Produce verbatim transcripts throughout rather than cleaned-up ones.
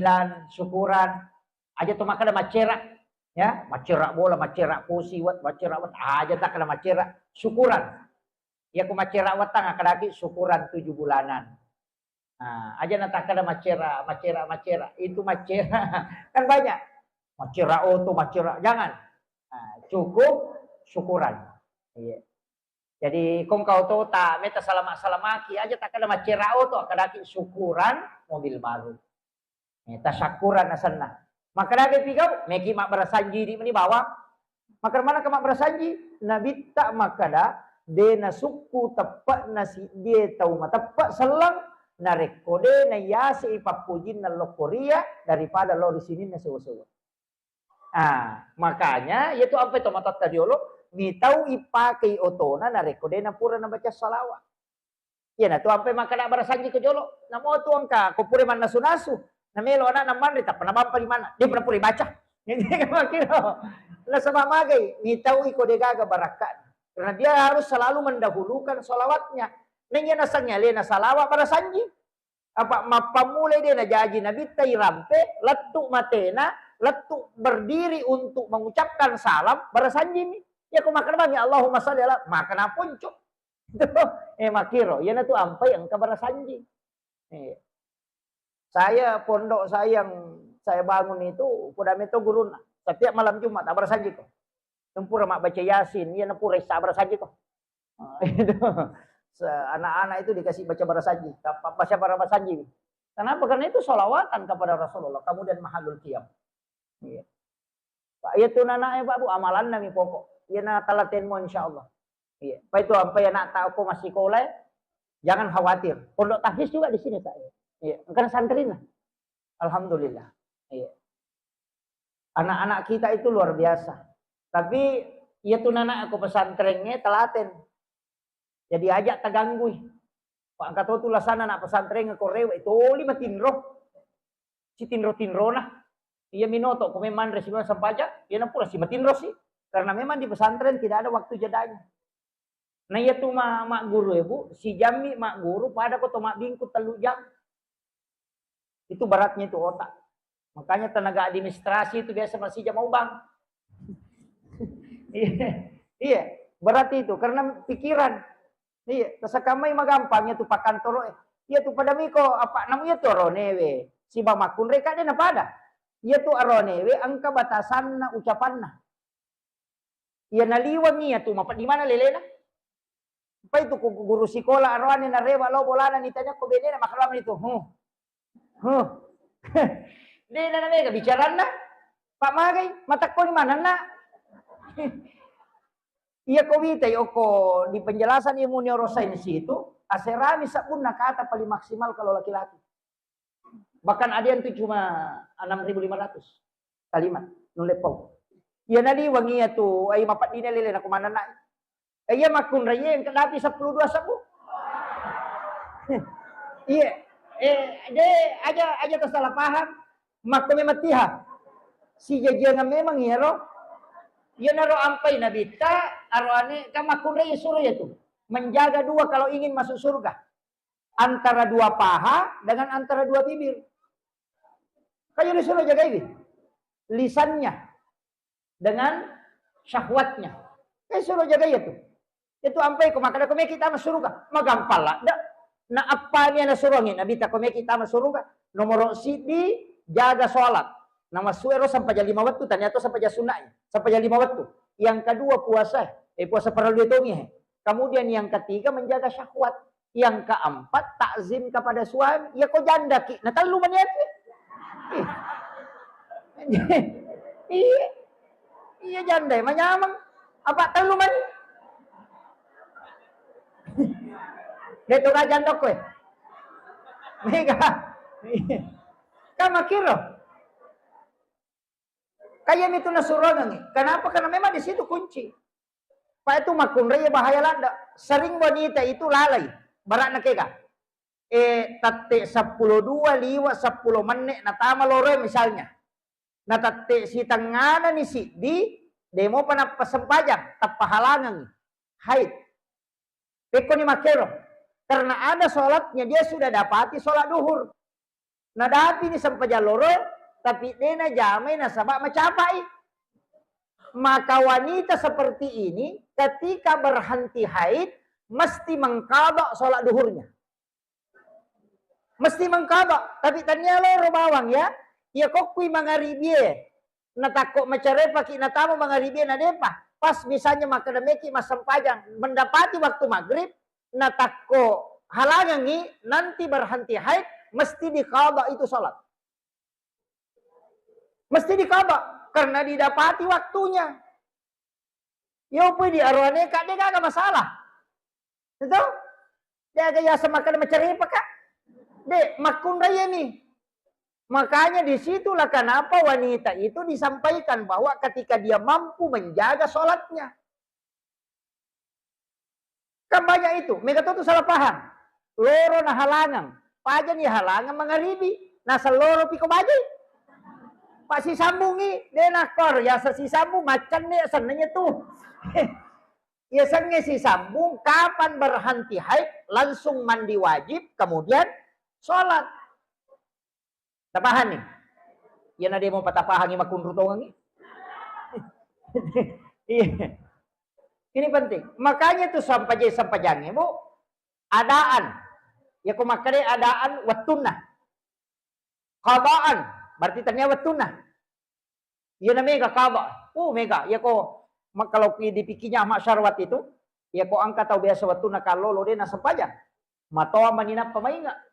Tahlilan, syukuran. Aja to makkeda maccera. Ya, maccera bola, maccera pusi, wet, maccera wet. Aja takkeda maccera. Syukuran. Iya ko maccera wettang, akkadaki syukuran tujuh bulanan. Nah, aja natakkeda maccera, maccera, maccera. Itu maccera. Kan banyak. Maccera oto, maccera. Jangan. Nah, cukup syukuran. Iya. Jadi, ko engka otota, meta salama-salamaki, aja takkeda maccera oto, akkadaki syukuran mobil baru. Eh, tasakkuran asenna. Makkedaki pigau, meki mabbarasanji idi meni bawang. Makkeda manengka mabbarasanji, Nabitta makkeda, de nasukku teppe'na siddie tau mateppe selleng, narekko de naiyasei pappojinna lokkoria daripada lao ri sininna sewa-sewa. Ah, makanya iyatu ampai tomatoatta riolo, mitau ipakei otona narekko de napura nabaca salawat. Iyanatu ampai makkeda barasanji ko jolo. Namo tu engka ko pura mannasu-nasu, namelo anakna manre tappa nabampa limanna, de pura-pura baca. Jadi makkiro. Nasaba magai, mitau iko de gaga barakka'na. Karena dia harus selalu mendahulukan salawatnya. Nah, iya nasengnge alena salawat barasanji. Apa mappammulai de najaji Nabitta irampe, lettu matena, lettu berdiri untuk mengucapkan salam, barasanjimi. Iya ko makkeda mami, Allahumma shalli ala, makkeda ponco. Eh, makkiro, iyanatu ampai engka barasanji. Eh. Saya, pondok saya yang saya bangun itu, poda meto gurunna. Setiap malam Jumat, abbarasanji ko. Tempura mabbaca Yasin, iya napura issa abbarasanji ko. Ah, itu. Se-, anak-anak itu dikasih baca barasanji. Tappa baca barasanji. Kenapa? Karena itu salawatan kepada Rasulullah, kemudian mahalul qiyam. Iya. Pak, iya tu nana e, Pak, Bu, amalanna mi pokok. Iya na talatenmu, insya Allah. Iya. Pak, itu ampai anak tak aku masih sekolah, jangan khawatir. Pondok tahfiz juga di sini, saya. Iya, engka santrina. Alhamdulillah. Iya. Anak-anak kita itu luar biasa. Tapi iya tu nana aku pesantrennya telaten. Jadi aja taganggui. Pak, engka to tu lasana anak pesantren ko rewe, toli matinro. Sitinro-tinrona. Iya minoto, ko memang manre sibawa sampaja, iya napura si matinro si. Karena memang di pesantren tidak ada waktu jedanya. Nah, iya tu ma-, magguru, Ibu, si jammi magguru pada ko to mabbingku tellu jam. Itu beratnya itu otak. Makanya tenaga administrasi itu biasa masih jam ubang. Iya, iya, berat itu karena pikiran. Iya, tasakamai magampang itu pakantoro. Iya tu pada miko apa namu iya tu aronewe. Siba makkunre kade na pada. Iya tu aronewe engka batasanna ucapanna. Iya naliweng iya tu mapeddi mana lelena. Pai tu ku guru sikola aroane narewa lao bolana nitanya ko benena makkalama itu. Huh. Huh. De na mega bicaranna. Pak magai, matakkoni manenna. Iya ko witai okko di penjelasan ilmu neurosains itu, aserami sabbunna kata paling maksimal kalau laki-laki. Bahkan ada yang tuh cuma enam ribu lima ratus kalimat nulle pau. Iya naliweng iya tu, ai mapeddina lele na kumanenna. Eh, iya makkunrai iya engka dapi seppulo dua sebbu. Iya. Eh, de aja, aja tersalah paham. Makko memang tiha. Si jajiangan memang iya ro. Iya naro ampai nabitta, aro ane kan makkunrai iya suro iya tu. Menjaga dua kalau ingin masuk surga. Antara dua paha dengan antara dua bibir. Kan iya disuruh jagai lisannya dengan syahwatnya. Kan suruh jagai itu. Itu ampai ko makkeda ko meki tama suruga. Magampang ladde. Na apa ni ana suruh ni Nabi ta ko meki tama suruga. Nomor sidi jaga sholat. Nama suero sampai jam lima waktu, ternyata sampai jam sunnah. Sampai jam lima waktu. Yang kedua puasa. Eh, puasa perlu dihitungi. Kemudian yang ketiga menjaga syahwat. Yang keempat, takzim kepada suami. Iya ko janda ki, na tellu mani ati. Ih. Iya. Iya janda manyameng. Apa tellu mani? Deto ga janda koe. Mega. Iya. Kan makkiro. Kaya mitu nasuruangengi. Kenapa? Karena memang di situ kunci. Pak itu makkunrai bahaya ladde. Sering wanita itu lalai. Barakna kega. Eh, tette seppulo dua liwa seppulo menne natama loro misalnya. Na tette sitengana ni siddi, demo panappa sempajang, tappa halangengi. Haid. Pekko ni makkero. Karena ada sholatnya, dia sudah dapati sholat duhur. Nadapini sempajang loro, tapi de najamai nasaba macapai. Maka wanita seperti ini ketika berhenti haid mesti mengqadha sholat duhurnya. Mesti mengqadha, tapi tania loro bawang ya. Iya kokkui mangaribie, natakko macarepaki natama mangaribie nadepa. Pas misalnya makkeda meki massempajang, mendapati waktu maghrib, natakko halangangi, nanti berhenti haid, mesti diqadha itu sholat. Mesti diqadha karena didapati waktunya. Yo pui di aroane ka de gaga masalah. Itu? De aga yaseng makkeda macarepa ka. De, makkunrai ni. Makanya disitulah kenapa wanita itu disampaikan bahwa ketika dia mampu menjaga sholatnya. Kan banyak itu, mega to tu salah paham. Loro nahalangang, pajani halangang mangaribi, naseng loro piko bajai. Pak sisambungi, de nakor, yasa sisambung macam ni senengnya tu. Ya sengnge sisambung, kapan berhenti haid, langsung mandi wajib, kemudian sholat. Tapahang ni? Iyana de mo patapahangi makkunru tongengi. Iya. Ini penting. Makanya tu sampaje-, sampajangnge, Bu, adaan. Ya ko makkeda adaan wettunna. Qadaan, berarti tania wettunna. Iyana mega qada. Uh, mega. Iya ko ma-, kalau ki-, di fikihnya Ahmad Syarwat itu, iya ko engka tau biasa wettunna kallolo de nassempajang. Matoa mani nappa mainga.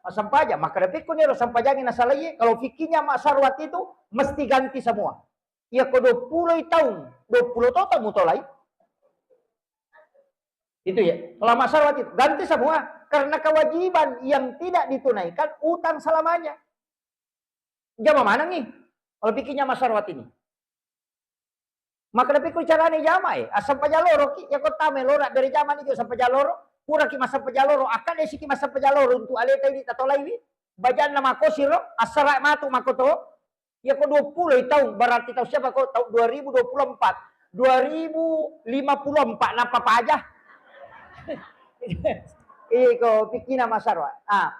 Massempajang, makkeda pekko ni ro sempajangi nasalai. Kalau fikihnya Ahmad Syarwat itu mesti ganti semua. Iya ko dua puluh taung, dua puluh to taung mutolai. Itu ya. Kalau Ahmad Syarwat itu ganti semua karena kewajiban yang tidak ditunaikan utang selamanya. Jama manengngi? Kalau fikihnya Ahmad Syarwat ini. Makkeda pekko carane jama e, assempajang loro ki, ya ko tama loro, bere jama ni jo sempajang loro, pura ki massempajang loro, akka de siki massempajang loro untuk aleta ini tatolaiwi, bajanna makosiro, assara matu makoto, ya ko dua puluh taung, berarti taung siapa ko, taung dua ribu dua puluh empat, dua ribu lima puluh empat nappa paja. Iko fikihna Ahmad Syarwat. Ah.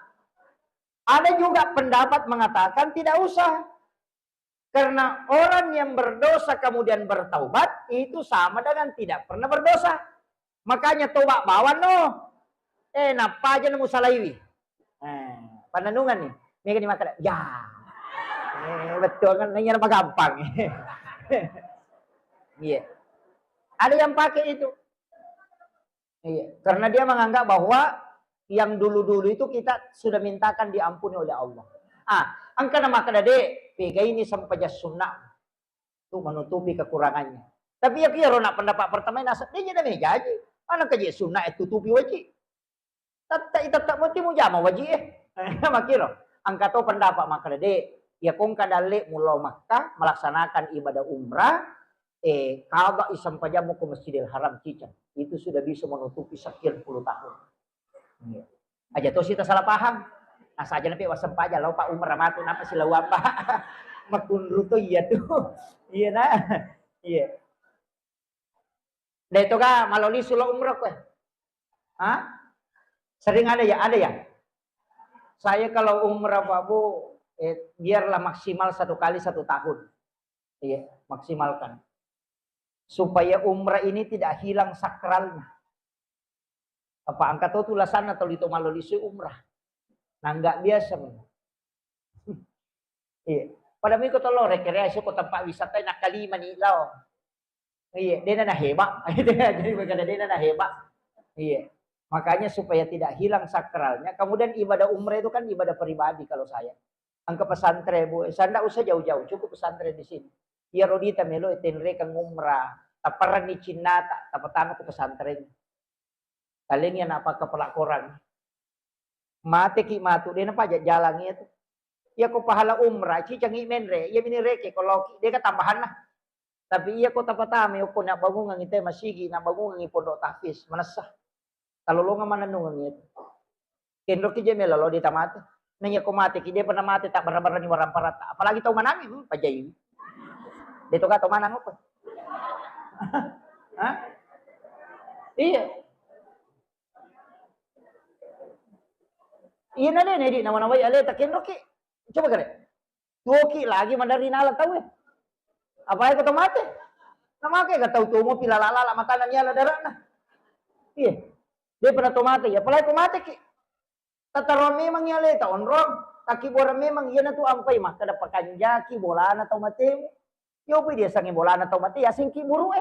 Ada juga pendapat mengatakan tidak usah. Karena orang yang berdosa kemudian bertaubat, itu sama dengan tidak pernah berdosa. Makanya tobat bawang no. Eh, nappa aja nemu salaiwi. Eh, pananungan nih. Mega ni makkeda, ya. Eh, betul kan, nanya apa gampang. Iya. Ada yang pakai itu. Iya, karena dia menganggap bahwa yang dulu-dulu itu kita sudah mintakan diampuni oleh Allah. Ah, engka na makkeda de, pegai ni sempajang sunna tu menutupi kekurangannya. Tapi ya kira nak pendapat pertama ini asal dia jadi mejaji. Mana kaji sunna itu tutupi wajib. Tetap tetap mesti mujama wajib eh. Makiro. Engka to pendapat makkeda de, ya kongka dalle mulo Makkah melaksanakan ibadah umrah, eh, qadai sempajammu ke Masjidil Haram ciceng. Itu sudah bisa menutupi sekian puluh tahun. Iya. Aja to sita salah paham. Nah, saja nape wassempajang, lao Pak umrah matu, napa si lao apa? Makunru to iya tu. Iya, nah. Iya. Dai toga malo lisu lo umrah kowe. Hah? Sering ada ya? Ada ya? Saya kalau umrah, Pak Bu, eh, biarlah maksimal satu kali satu tahun. Iya, maksimalkan. Supaya umrah ini tidak hilang sakralnya. Apa engka to tu lasanna tuli to malo lisu umrah. Nah, nggak biasa memang. Iya. Pada miko to lo rekreasi ko tempat wisata nak kalima ni lao. Iya, dena na hebat. Jadi berkata dena na hebat. Iya. Makanya supaya tidak hilang sakralnya. Kemudian ibadah umrah itu kan ibadah pribadi kalau saya. Engka pesantren, Bu. Saya ndak usah jauh-jauh, cukup pesantren di sini. Iya, rodita melo tenrekeng umrah. Taparanni cinnata, tapatama ke pesantren. Talengi anak pakai pelakoran. Mate ki matu, dena pajak jalan iya tu. Iya ko pahala umrah, cicangi menre, iya mini reke ko loki, deka tambahanna. Tapi iya ko tapatama, iya ko nak bangungan ite masigi, nak bangungan pondok tahfiz, manessa. Talolongang manennungeng iya tu. Kenro ki je melo lo ditamate. Nanya ko mate ki, dia pernah mate tak bara-bara ni warang parata. Apalagi tau manangi, hmm, pajai. Dia tu kata manang apa? Hah? Iya. Iya na de' na idi' nawa-nawai aleta kenroki. Coba kare. Tuoki lagi maderri nala tauwe. Apa ko to mate? Na make ga tau tuo mopi lala-lala matana niala dara'na. Iya. De' pernah to mate, ya apalagi ko mateki. Tataroang memang iya aleta onrong, takkibuarang memang iyanatu ampai makkeda pakanjaki bolana tau matemu. Yopi diasengnge bolana tau mate, yaseng kibburu'e.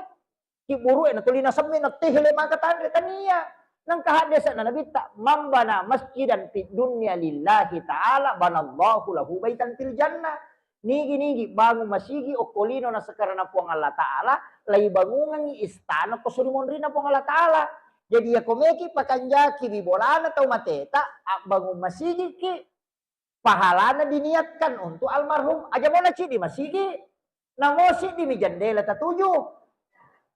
Kibburu'e natuli nasemme, nattehele maka tanre, tania. Nengka haddese'na Nabitta, "Man bana masjidan fid dunya lillahi ta'ala, banallahu lahu baitan fil jannah." Nigi-nigi bangung masigi okko lino nasekarana Puang Allah Ta'ala, laibangungengngi istana ko suri monrinna Puang Allah Ta'ala. Jadi, yako meki pakanjaki wi bolana tau mateta, abbangung masigiki, pahalana diniatkan untuk almarhum. Aja mo na ciddi masigi, namo siddi mi jendela tatuju.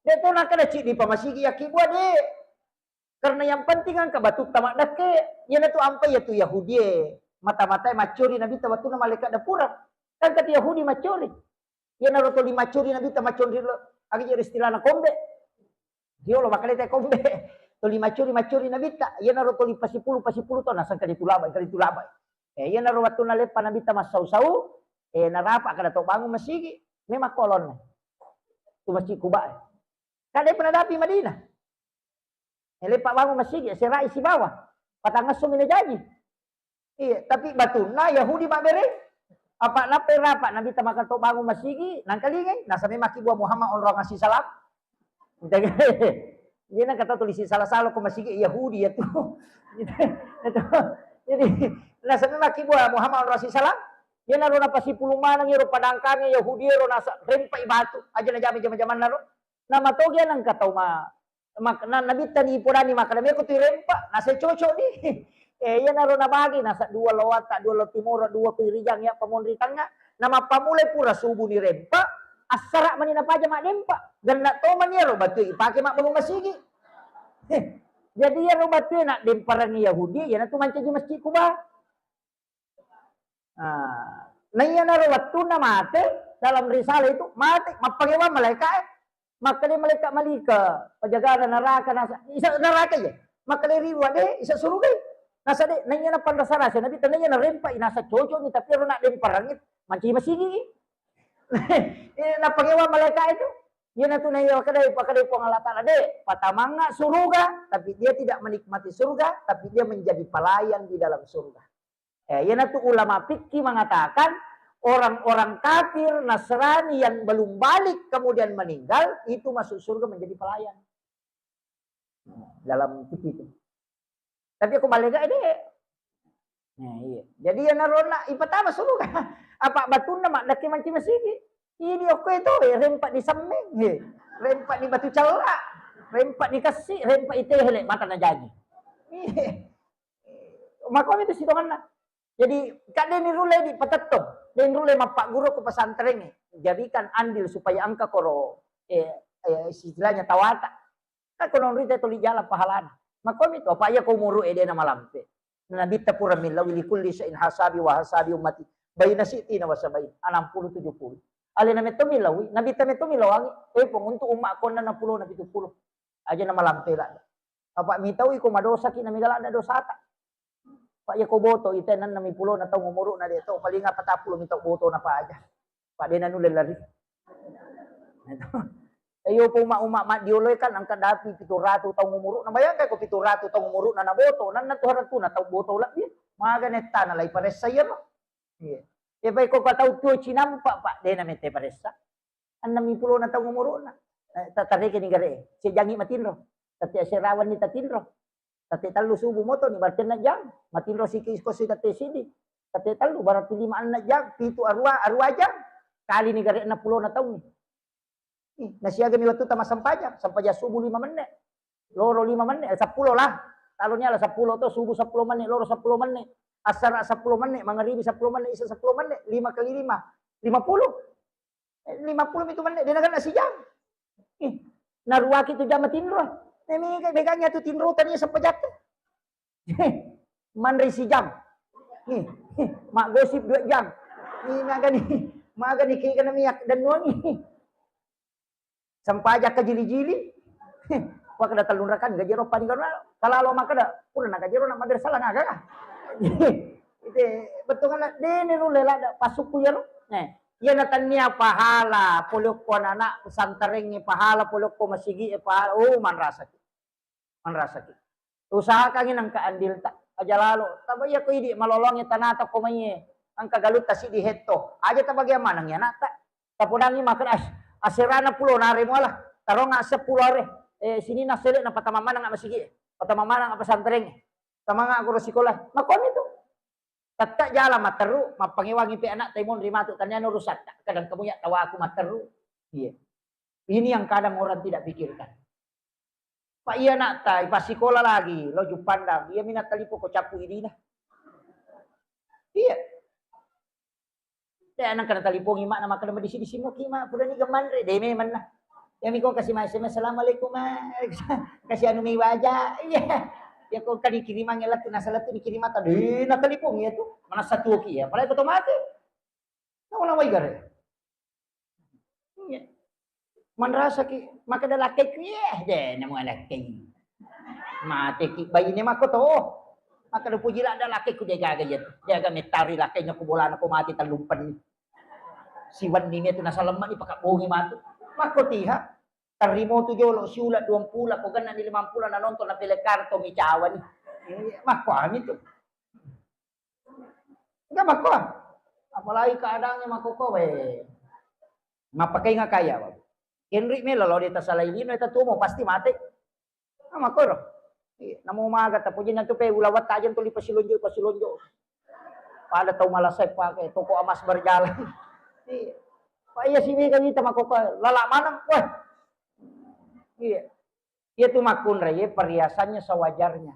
De' to nakkeda ciddi pa masigi yakkibua, de'. Karena yang penting engka batutta maddekke, iyanatu ampai yatu Yahudie. Mata-matae maccori Nabitta wettunna malaeka' dapureng. Kan katu Yahudi maccori. Iyanaro toli maccori Nabitta macconri lo, aga je istilahna kombe. Riolo makkaleta kombe. Toli maccori-maccori Nabitta, iyanaro toli pasipulu-pasipulu to naseng kali tulabai, kali tulabai. Eh, iyanaro wettunna leppa Nabitta massau-sau, eh, narapa kada to bangun masigi, memang kolonna. Tu Masjid Kuba. Kada pernah dapi Madinah. Eh, leppa bangun masigi, serai sibawa. Patangesso mina jaji. Iya, tapi batunna Yahudi mabbere. Apa nappai rapa Nabitta maka to bangun masigi, nangkalingai, nasaba makkibua Muhammad onrong assi salam. Iya, nangka tau tulisi salah-salah ko masigi Yahudi ya tu. Jadi, nasaba makkibua Muhammad onrong assi salam. Iyanaro napasipulung maneng iyaro padangkange Yahudi ero nasa rempai batu. Aja najama jama-jamannaro. Namatogi nangka tau ma Mak-, na-, Nabitta ni ipodani makkeda, "Meko tu irempa, nasa cocok ni." Eh, iyanaro nabagi, nasa dua lo watta, dua lo timoro, dua ku irijang, ya pamonri tangnga. Namappammulai pura subuh ni rempa, assara mani napaja maddempa. Genna to mani iyaro batue ipake mabbangun masigi. Heh, jadi iyaro batue naddemparang Yahudi, iyanatu mancaji Masjid Kuba. Ah, naiyanaro wettunna mate, dalam risalah itu, mate, mappangewang malaeka'e. Makkeda malaeka' malika, pajagana naraka, nasa, isa naraka iya. Makkeda riwa de, isa suruga. Nasa de, naiya napanrasa-rasa, Nabitta naiya narempai, nasa cocok ni, tapi ero naddemparang, mancaji masigi. Eh, nappangewang malaeka' itu. Iyanatu naiya pakkedai, pakkedai Puang Allah Ta'ala, de, patamangnga suruga, tapi dia tidak menikmati surga, tapi dia menjadi pelayan di dalam surga. Eh, iyanatu ulama fikih mengatakan, orang-orang kafir Nasrani yang belum balik kemudian meninggal, itu masuk surga menjadi pelayan. Dalam fikih itu. Tapi aku balik aja deh. Nah, iya. Jadi ya narona ipatama surga. Apa batunna mak daki manci masigi. Idi okko itu, eh, rempa di semmeng, eh. Rempa di batu cella, rempa di kassi, rempa di tehele, mata na jaji. Iya. Makomi tu sitonganna. Jadi, kadde ni rulle di patettong, de' rulle mappagguru ko pesantren e. Jadikan andil supaya engka koro, eh, eh, istilahnya tawata. Kan kono rita tuli jala pahalana. Makomi tu, apa iya ko umuru e de' na malampe. Nabitta pura millawi likulli syai'in hasabi wa hasabi ummati. Baina sitina wa sabain, enam puluh tujuh puluh. Alena metto millawi, Nabitta metto millawangi, eh, pong untuk umma konna enam puluh na pitu puluh. Aja na malampe ladde. Apa mitau iko madosaki na mega ladde dosata. Pak, iya ko boto ite nennami pulona taung umuru'na de' to, paling apa tappulo mi tau botona paja. Pak, de' nanulle lari. Iyo, po uma-, uma maddioloe kan engka dapi pitu ratu taung umuru'na. Bayangkan ko pitu ratu taung umuru'na na boto, nanna tu harantuna tau boto lebbi. Maga nettana lai paressa iyaro. Iya. Iya, pai ko tau tuo cinampa, Pak, de' namette paressa. Enneng mi pulona taung umuru'na. Eh, ta-, tarekeni gare e. Sejangi matinro. Tette aserawanni tatinro. Tette tellu subuh motoni, berarti enneng jang. Matinro siki kosi tette sidi. Tette tellu, berarti lima enneng jang. Pitu arua, arua jang. Kali ni gare enneng pulona taung. Ih, nasiaga mi wettu tama sempajang. Sempajang subuh lima menne. Loro lima menne, eh, seppulo lah. Taloni ala seppulo to, subuh seppulo menne, loro seppulo menne. Assara seppulo menne, mangaribi seppulo menne, isa seppulo menne, lima kali lima, lima puluh. Eh, lima puluh mi tu menne, de' nagenna sijang. Ih, naruaki tu jama tinro. Nemi ke beganya tu tinro tania sempajatte. Manre sijang. Nih, maggosip dua jam. Nih, magani, magani kega nami yak dan nuangi. Sempajang ka jili-jili. Wa kada tellung rakan gajero pani garo. Kalalo makkeda, pura na gajero na madrasah la naga. Ite, bettuanna, de' ni nulle ladde' pasukku iyaro. Eh, iya natannia pahala pole okko anak-anak pesantrengnge, pahala pole okko masigi'e, pahala, oh, manrasaki. Manrasaki. Usahakangngi nengka andilta. Aja lalo. Taba iya ko idi' malolongngi tanata ko maiye. Engka galutta siddi hetto. Aja tabagiang manengngi anakta. Tapodangngi makkeda, "As-, aserana pulo nare muala. Taronga seppulo are. Eh, sininna sele na patama maneng masigi'e. Patama maneng pesantrengnge. Tamanga guru sikola." Makkoni tu. Tette' jala matteru, mappangewangi pe anakta imonri matu, taniana urusatta. Kadang kamu ya tawaku matteru. Iya. Ini yang kadang orang tidak pikirkan. Pak iya anakta, ipassikola lagi, lo Juppandang. Iya mina talipo ko cappu idina. Iya. Deh, anak kena talipongi mak, nama kena medisi-disi muki mak, pura ni gemanre, deh memang nah. Ya miko kasih ma S M S, "Assalamualaikum mak." Kasih anu mi waja. Iya. Ya ko kani kirimangnge lettu, nasa lettu ni kirimata. Deh, na talipongi ya tu. Mana satu ki ya. Apalagi ko to mate. Nawa-nawa igare. Iya. Manrasaki, makkeda lakkaiku, "Yeh, de' namo lakkai." Mateki baine makko to. Makkeda puji ladde' lakkaiku, de' gaga iya tu. De' gaga mettari lakkaina ko bolana ko mate tellumpenni. Siwenni metu nasalemmani pakabbongi matu. Makko tiha. Tarrimo tu jolo siula duampula ko genna ni limampula nanonton na pele karto mi cawani. Iya, makko ami tu. Enggak makko. Apalagi keadaannya makko ko we. Mappakenga kaya, Bang. Kenri melo lo de' tasalai lino eta tuo mo pasti mate. Ah, makkoro. Iya, namo maga tapojinna tu pe ulawat tajeng tuli pasilonjo, pasilonjo. Pada tau malasai pake toko emas berjalan. Iya. Pak iya sini kan kita makko lala maneng. Wah. Iya. Iya tu makkunrai, iya perhiasannya sewajarnya.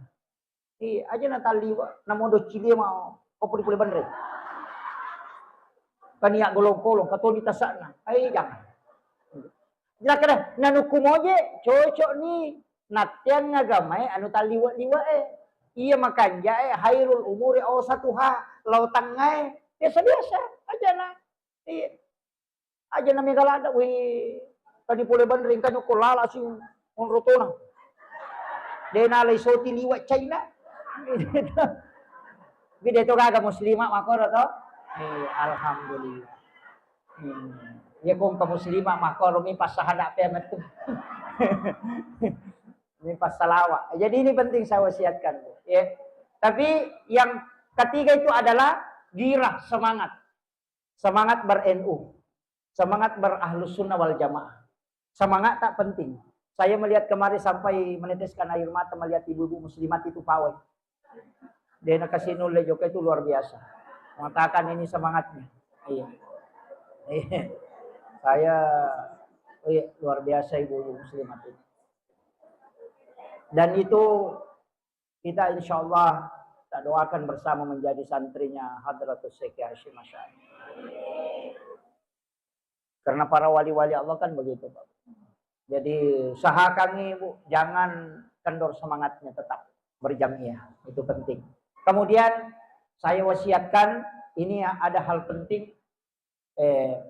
Iya, aja natalliwa, namo doccilie mau, ko puli-puli benre. Kan iya golong-kolong, katoni tasakna. Ai, jangan. Jelas kada, nanukku moje, cocok ni, nattiang agamae, anu talliwa-liwa e. Iya makanja e, hairul umuri awsatuha, lao tangnga e. Biasa-biasa, aja na. Iya. Aja na mega ladde', wih, tadi pole banring kan ko lala si onrotona. De' nalai soti liwa' Cina. Bede to gaga muslimah makkoro to. Eh, alhamdulillah. Hmm. Ya kong ke muslimah makkoro mi pas sahada pe metu. Mi pas salawat. Jadi ini penting saya wasiatkan, Bu. Ya. Tapi yang ketiga itu adalah girah, semangat. Semangat ber-NU, semangat ber-Ahlus Sunnah wal Jamaah. Semangat tak penting. Saya melihat kemarin sampai meneteskan air mata melihat ibu-ibu muslimat itu pawai. Dia nak kasih nulle joka itu luar biasa. Mengatakan ini semangatnya. Iya. Iya. Saya, iya, luar biasa ibu-ibu muslimat itu. Dan itu kita insya Allah kita doakan bersama menjadi santrinya Hadratus Syekh Hasyim Asy'ari. Karena para wali-wali Allah kan begitu, Pak. Jadi usahakan Ibu jangan kendor semangatnya, tetap berjamiah, itu penting. Kemudian saya wasiatkan, ini ada hal penting, eh,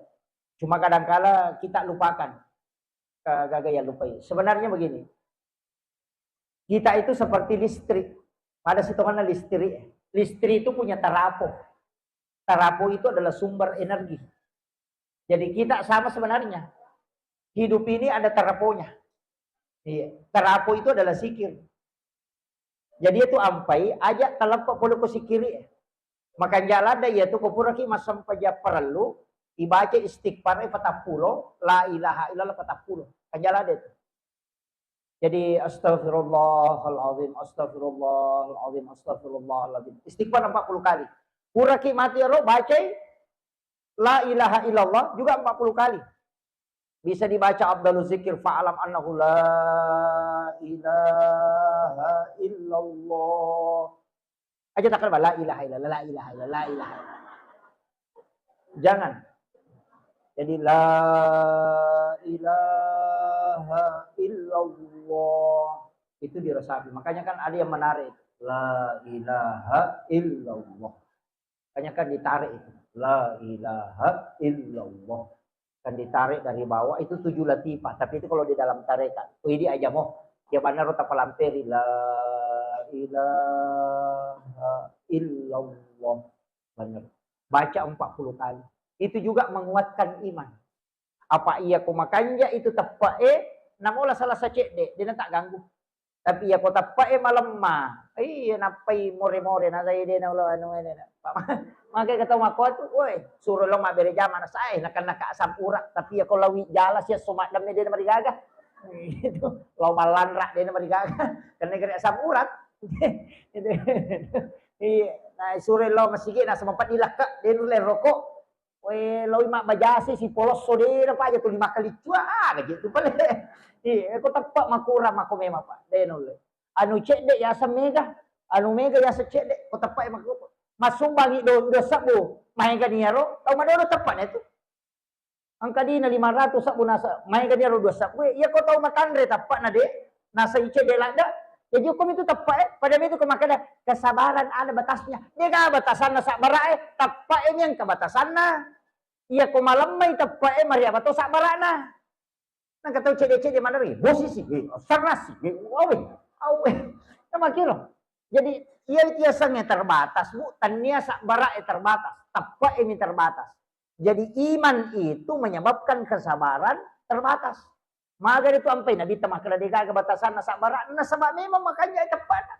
cuma kadangkala kita lupakan, kagagaya lupai. Sebenarnya begini, kita itu seperti listrik. Pada sitonganna listrik. Listrik itu punya tarapo. Tarapo itu adalah sumber energi. Jadi kita sama sebenarnya. Hidup ini ada taraponya. Iya. Tarapo itu adalah zikir. Jadi itu ampai aja taleppa pole ko sikiri. Makanja ladde' iya tu ko puraki massempajang parellu, ibaca istighfar patappulo, la ilaha illallah patappulo. Kanja ladde' itu. Jadi, "Astagfirullahaladzim, astagfirullahaladzim, astagfirullahaladzim." Istighfar empat puluh kali. Puraki mati ero, bacai la ilaha illallah juga empat puluh kali. Bisa dibaca afdalu zikir, "Fa'lam annahu la ilaha illallah." Aja takkan la ilaha illallah, la ilaha illallah, la ilaha illallah. Jangan. Jadi la ilaha illallah. Itu diresapi. Makanya kan ada yang menarik. La ilaha illallah. Makanya kan ditarik itu. La ilaha illallah. Kan ditarik dari bawah, itu tujuh latifah. Tapi itu kalau di dalam tarekat, oh, ini aja mau. Dia mana rota palamperi, la ilaha. illallah. Bener. Baca empat puluh kali. Itu juga menguatkan iman. Apa iya ko makanja itu teppe'e, namola salasa cedde, de' na tak ganggu. Tapi iya ko teppe'e malemma, iya nappai more-more, na sai de' na ulo anu ene na. Maka kata mako tu, woi, suro lo mabbere jama na sae, nakenna ka asam urat, tapi iya ko lawi jala sia so maddemme de' na marigaga. Itu, lo mallanra de' na marigaga. Karena kena asam urat. Itu. Iya, na suro lo masigi na sempat dilakke, de' nulle rokok. Wé, loi mabbajasi sipolosso dé napaja tuli makkaliccu, ah, na gitu pale. Iya, ko teppa makurang mako memang, Pak. Dé nulle. Anu cedde yaseng mega, anu mega yaseng cedde, ko teppa mako. Massumbangi do, dua sebbu, maega niyaro, tau madodo teppa na itu. Engka dina lima ratus sebbu nasa, maega niyaro dua sebbu, iya ko tau matanre teppa na dé, nasa icedde ladde. Jadi hukum itu teppa, eh. Pada itu ko makkeda, kesabaran ada batasnya. Dé ga batasanna sabbara, eh. Teppa, eh, mi engka batasanna. Iya ko malemmai teppe'e, mariaba to sabbara'na. Nangka tau cedde-cedde maneng, bosi si, eh, serasi, eh, awe, awe. Namakkiro. Jadi, iya itu yasengnge terbatas, Bu. Tannia sabbara'e terbatas, teppe'e mi terbatas. Jadi, iman itu menyebabkan kesabaran terbatas. Maga itu ampai Nabitta makkeda de gaga batasanna sabbara'na, nasaba memang makanja teppe'na.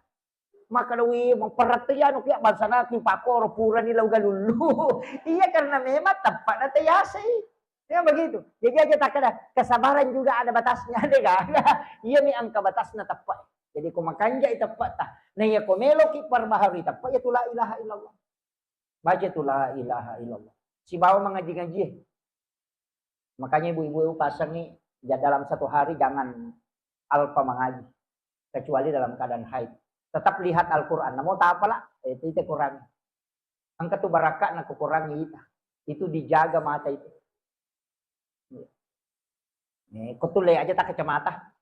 Makkeda, "Wi, maperratto anu ki, bangsana ki pakoro purani lao galullu." Iya, karena memang teppa na tayasei. Ya begitu. Jadi aja takkeda, kesabaran juga ada batasnya, de gaga. Iya mi engka batasna teppa. Jadi ko makanjai teppa ta. Nah, iya ko meloki perbaharui teppa, iya tu la ilaha illallah. Baca tu la ilaha illallah. Sibawa mengaji-ngaji. Makanya ibu-ibu pasangi, ja-, dalam satu hari jangan alpa mengaji, kecuali dalam keadaan haid. Tetap lihat Al-Quran. Namo tapala, eh, itu, itu Quran. Engka tu barakka na kukurangi ita. Itu dijaga mata itu. Eh, ko tulle aja tak kacamata.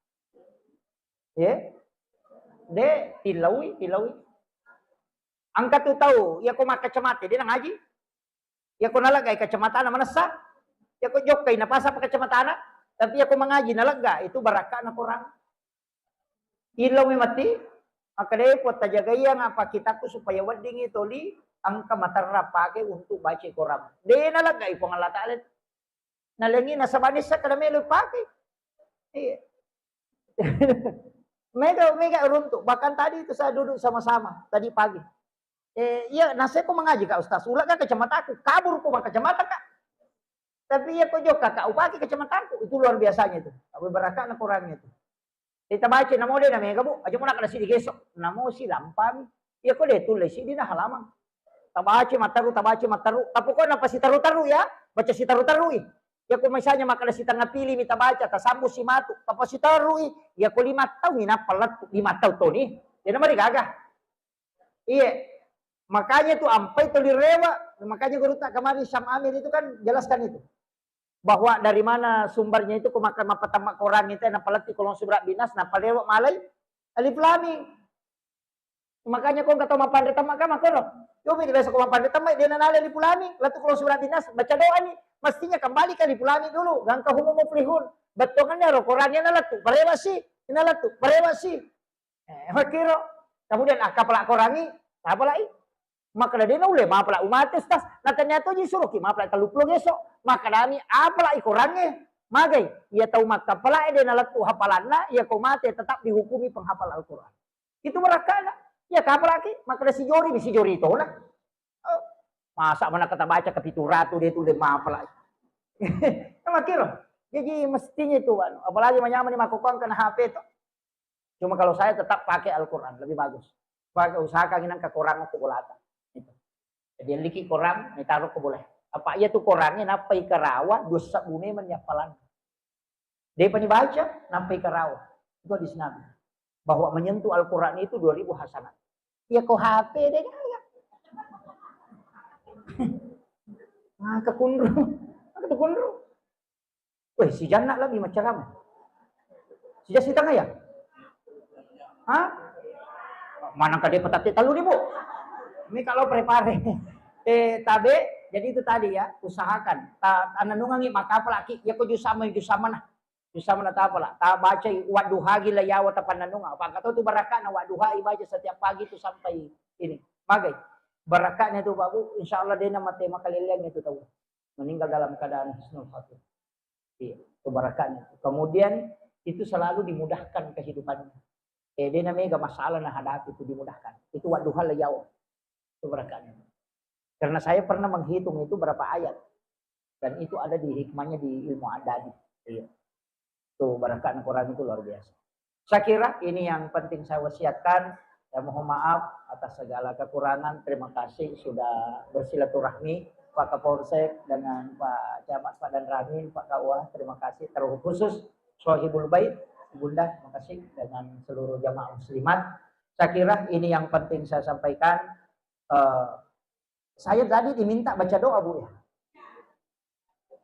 Eh? De, tilaui, tilaui. Engka tu tau, iya ko makkacamata, dia na ngaji. Iya ko naleggai kacamatana manessa, iya ko jokkai napasa pa kacamatana, tapi iya ko mangaji nalegga, itu barakkana Quran. Illau mi mati, makkedai Puang, tajagaiang apa kitabku supaya weddingi toli engka materra pake untuk baca Quran. De naleggai Puang Allah Ta'ala. Nalengi nasaba nissa kada melo pake. Iya. Mega, mega runtu. Bahkan tadi itu saya duduk sama-sama tadi pagi. Eh, iya, naseko mengaji, Kak Ustaz. Ulegga kacamataku, kabur ko kacamata, Kak. Tapi iya ko jokka, Kak, upake kacamataku. Itu luar biasanya itu. Tapi barakana Qurannya itu. Ita baca namo de na mega, Bu. Aja mo nakkeda siddi geso. Namo silampami. Iya ko de tulle siddi na halaman. Tabaca matteru, tabaca matteru. Tapi ko napasiteru-teru ya, baca siteru-terui. Iya ko misalnya makkeda sitengnga pili mi tabaca, tasambu si matu, tapasiterui. Iya ko lima taung ni nappa lettu, lima taung toni. Jadi mari gaga. Iya. Makanya tu ampai tuli rewa. Makanya guru tak kemarin Syam Amir itu kan jelaskan itu. Bahwa dari mana sumbernya itu, ko makkeda mappatemma Quran itu, nappa lettu kolong surat binas, nappa rewa malai alif lam mim. Makanya ko engka tau mappanre temma ka makkoro. Coba biasa ko mappanre temma, de na nalai alif lam mim, lettu kolong surat binas, baca doa ni. Mestinya kembali ke alif lam mim dulu, gangka humum muflihun. Bettuangannya ro Qurannya na lettu, parewa si, na lettu, parewa si. Eh, makkiro. Kemudian, ah, kapala Qurangi, kapalai. Makkeda de naulle mapala umate, Ustaz. Na tania toji suroki mapala telluppulo geso. Makkedami apalai Qurangnge. Magai, iya tau makkapalae de nalettu hafalanna, iya ko mate tetap dihukumi penghafal Al-Quran. Itu barakkana. Iya kapalaki, makkeda sijori mi sijori tona. Oh, masa mana kata baca ke pitu ratu de tulle mapalai. Makkiro. Jadi mestinya itu, anu, apalagi manyamani makkokkoang kena H P itu. Cuma kalau saya tetap pakai Al-Quran, lebih bagus. Pakai, usahakan nangka Quran ko bolata. Gitu. Jadi liki Quran, ni taruh ko boleh. Apa iya tu Qurannya nappai karawa, dua sebbu memang ni appalan. Dia pani baca, nappai karawa. Itu hadis Nabi. Bahwa menyentuh Al-Quran itu dua ribu hasanat. Iya ko H P de gaga. Ah, kekunru. Ah, kekunru. Weh, si Janna lebih macam apa? Si Jas tengah ya? Hah? Mana kade petate talu ribu? Ini kalau prepare. Eh, tabe, jadi itu tadi ya, usahakan. Ta-, tananungangi maka apalagi, ya ko jusama, jusama nah. Jusama nah ta apalah. Ta baca wadduha gila yawa tapannanunga. Apa kata tu barakana wadduha ibaca setiap pagi tu sampai ini. Magai. Barakatnya itu, Pak Bu, insya Allah dia nama tema kaleleang itu tahu. Meninggal dalam keadaan husnul khatimah. Iya, itu barakatnya. Kemudian itu selalu dimudahkan kehidupannya. Eh, dia namanya gak masalah nah hadapi itu dimudahkan. Itu waktu hal jauh. Itu barakatnya. Karena saya pernah menghitung itu berapa ayat. Dan itu ada di hikmahnya di ilmu adadi. Iya. Tuh, barakatnya Quran itu luar biasa. Saya kira ini yang penting saya wasiatkan. Ya, mohon maaf atas segala kekurangan. Terima kasih sudah bersilaturahmi Pak Kapolsek dengan Pak Camat, Pak Danramil, Pak K U A. Terima kasih terkhusus Sohibul Bait, Bunda, terima kasih dengan seluruh jamaah muslimat. Saya kira ini yang penting saya sampaikan. Eh, saya tadi diminta baca doa, Bu, ya.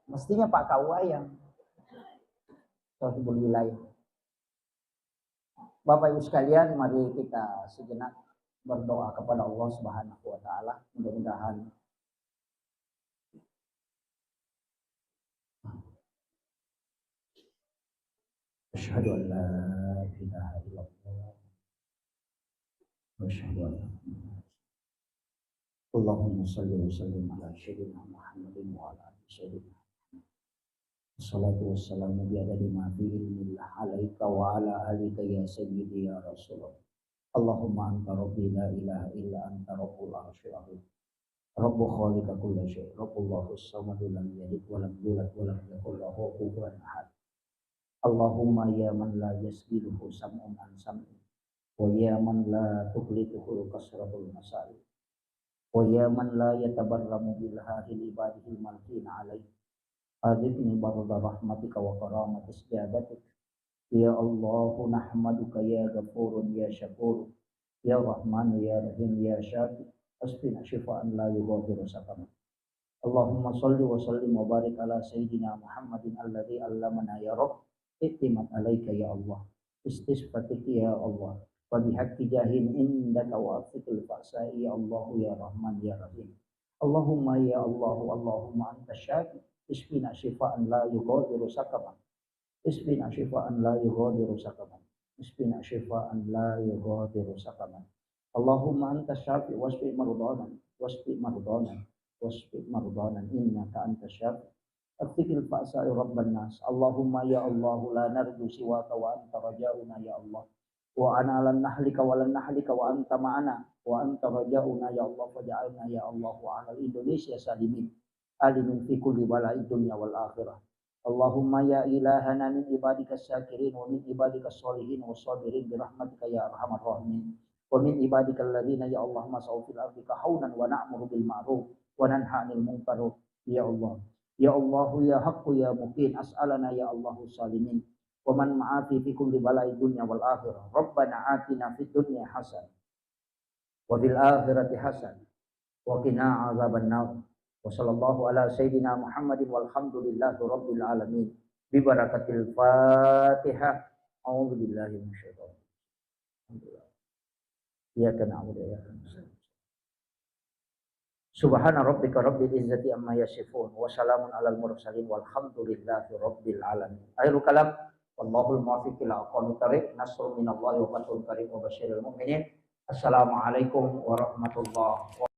Mestinya Pak K U A yang Sohibul Wilayah. Bapak Ibu sekalian, mari kita sejenak berdoa kepada Allah Subhanahu wa Ta'ala. Mudah-mudahan Asyhadu an la ilaha illallah. Wa asyhadu anna Muhammadan. Allahumma salli wa sallim ala sayyidina Muhammadin wa ala ali sayyidina Muhammad. Wassalatu wassalamu bi adadi ma fi ilmillah alaika wa ala alika ya sayyidi ya Rasulullah. Allahumma anta rabbi la ilaha illa anta rabbul arsyil azim. Rabbu khaliqa kulla syai. Rabbullahu samadu lam yalid wa lam yulad wa lam yakul lahu kufuwan ahad. Allahumma ya man la yasbiluhu sam'un an sam'in. Wa ya man la tuhlituhu kasratul masail. Wa ya man la yatabarramu bil hahil ibadihil malkin alaih. Adikni barda rahmatika wa karamati ijabatik. Ya Allahu nahmaduka ya ghafurun ya syakuru. Ya Rahmanu ya Rahim ya Syafi. Asfina syifaan la yughadiru saqama. Allahumma salli wa sallim wa barik ala sayyidina Muhammadin alladzi allamana ya Rabb. I'timad alaika ya Allah. Istisfatik ya Allah. Wa bihaqqi jahin indaka wa afiqil fa'sai ya Allah ya Rahman ya Rahim. Allahumma ya Allahu Allahumma anta syafi. Isfina syifaan la yughadiru saqama. Isfina syifaan la yughadiru saqama. Isfina syifaan la yughadiru saqama. Allahumma anta syafi wasfi mardana. Wasfi mardana. Wasfi mardana. Innaka anta syafi. Afiqil fa'sai rabban nas. Allahumma ya Allah la narju siwaka wa anta rajauna ya Allah. Wa ana lan nahlika wa lan nahlika wa anta ma'ana. Wa anta rajauna ya Allah faj'alna ya Allah wa ala Indonesia salimin. Alimin fi kulli bala'i dunya wal akhirah. Allahumma ya ilahana min ibadika syakirin wa min ibadika sholihin wa sabirin bi rahmatika ya arhamar rahimin. Wa min ibadika alladhina ya Allah masau fil ardi kahaunan wa na'muru bil ma'ruf wa nanha anil munkar. Ya Allah. Ya Allahu ya haqqu ya muqin as'alana ya Allahu salimin. Wa man ma'afi fi kulli bala'i dunya wal akhirah. Rabbana atina fid dunya hasanah. Wa fil akhirati hasanah. Wa qina adzaban nar. Wa sallallahu ala sayyidina Muhammadin walhamdulillahi rabbil alamin. Bi barakatil Fatihah. A'udzu billahi minasyaitonir rajim. Alhamdulillah. Iyyaka na'budu wa iyyaka nasta'in. Subhana rabbika rabbil izzati amma yasifun. Wa salamun alal mursalin walhamdulillahi rabbil alamin. Akhirul kalam. Wallahul muwaffiq ila aqwamit thariq. Nasrun minallahi wa fathun qarib wa basyiril mu'minin. Assalamualaikum warahmatullahi wabarakatuh.